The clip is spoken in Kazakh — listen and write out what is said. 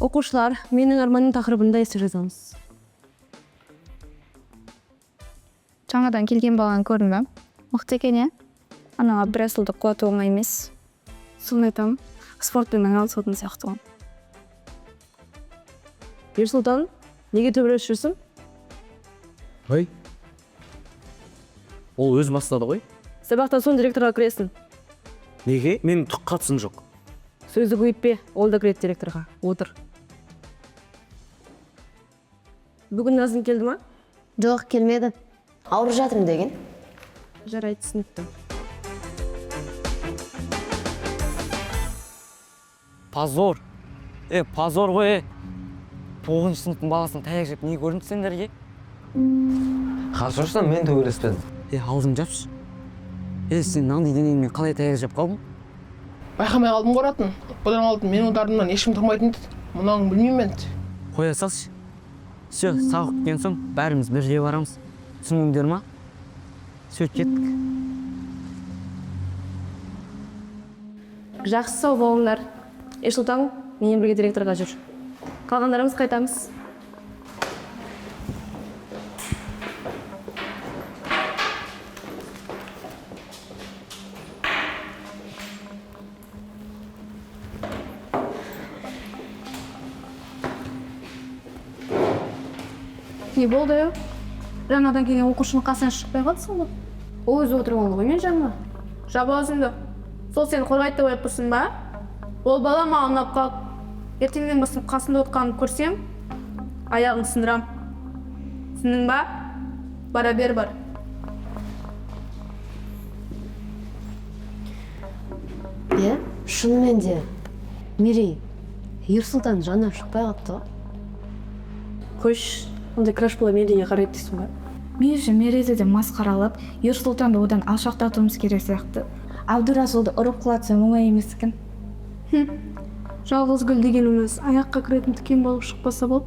Оқушылар, менің арманым тақырыбында эссе жазамыз. Жаңадан келген баланы көрдің ба? Мықты екен, иә? Ана Абдрасулды құлату оңай емес. Соны айтамын, спортпен айналысатын сияқты ғой. Ерсұлтан, неге төбелесіп жүрсің? Ой. Ол өз бастады ғой. Сабақтан соң директорға кіресің. Неге? Менің түк қатысым жоқ. Сөзді көбейтпе, ол да кіреді директорға. Отыр. Бүгін Назым келді ма? Жоқ, келмеді. Ауырып жатырмын деген. Жарайды, түсінікті. Позор. Е, позор ғой, е. Тоғызыншы сыныптың баласының таяқ жеп не көрінді сендерге? Хорошо, мен төбелеспедім. Е, аузыңды жапшы. Е, сен мынандай денеңмен қалай таяқ жеп қалдың? Байқамай қалдым ғой ұратын. Бұдан алдын менің ударымнан ешкім тұрмайтын еді. Мынауын білмеймін енді. Қоя салшы. Все, сабақ біткен соң бәріміз бір жерге барамыз. Түсіндіңдер ма? Все, кеттік. Жақсы, сау болыңдар. Ерсұлтан, менімен бірге директорға жүр. Қалғандарымыз қайтамыз. Не болды, ау? Жаңадан келген оқушының қасынан шықпай қалдысың ғой. Ол өзі отырып алды ғой мен жаныма. Жап аузыңды. Сол сені қорғайды деп ойлап тұрсың ба? Ол бала маған ұнап қалды. Ертеңнен бастап қасында отқанын көрсем, аяғын сындырам. Түсіндің ба? Бара бер, бар. Иә, шынымен де. Мерей, Ерсұлтан жанынан шықпай қалыпты ғой. Қойшы, ондай краш бола Мерейге қарайды дейсің ба? Меніңше, Мерейді де масқаралап, Ерсұлтанды одан алшақтатуымыз керек сияқты. Абдурасулды ұрып құлатсам оңай емес екен. Жалғыз гүл дегеніміз аяққа кіретін тікен болып шықпаса болды.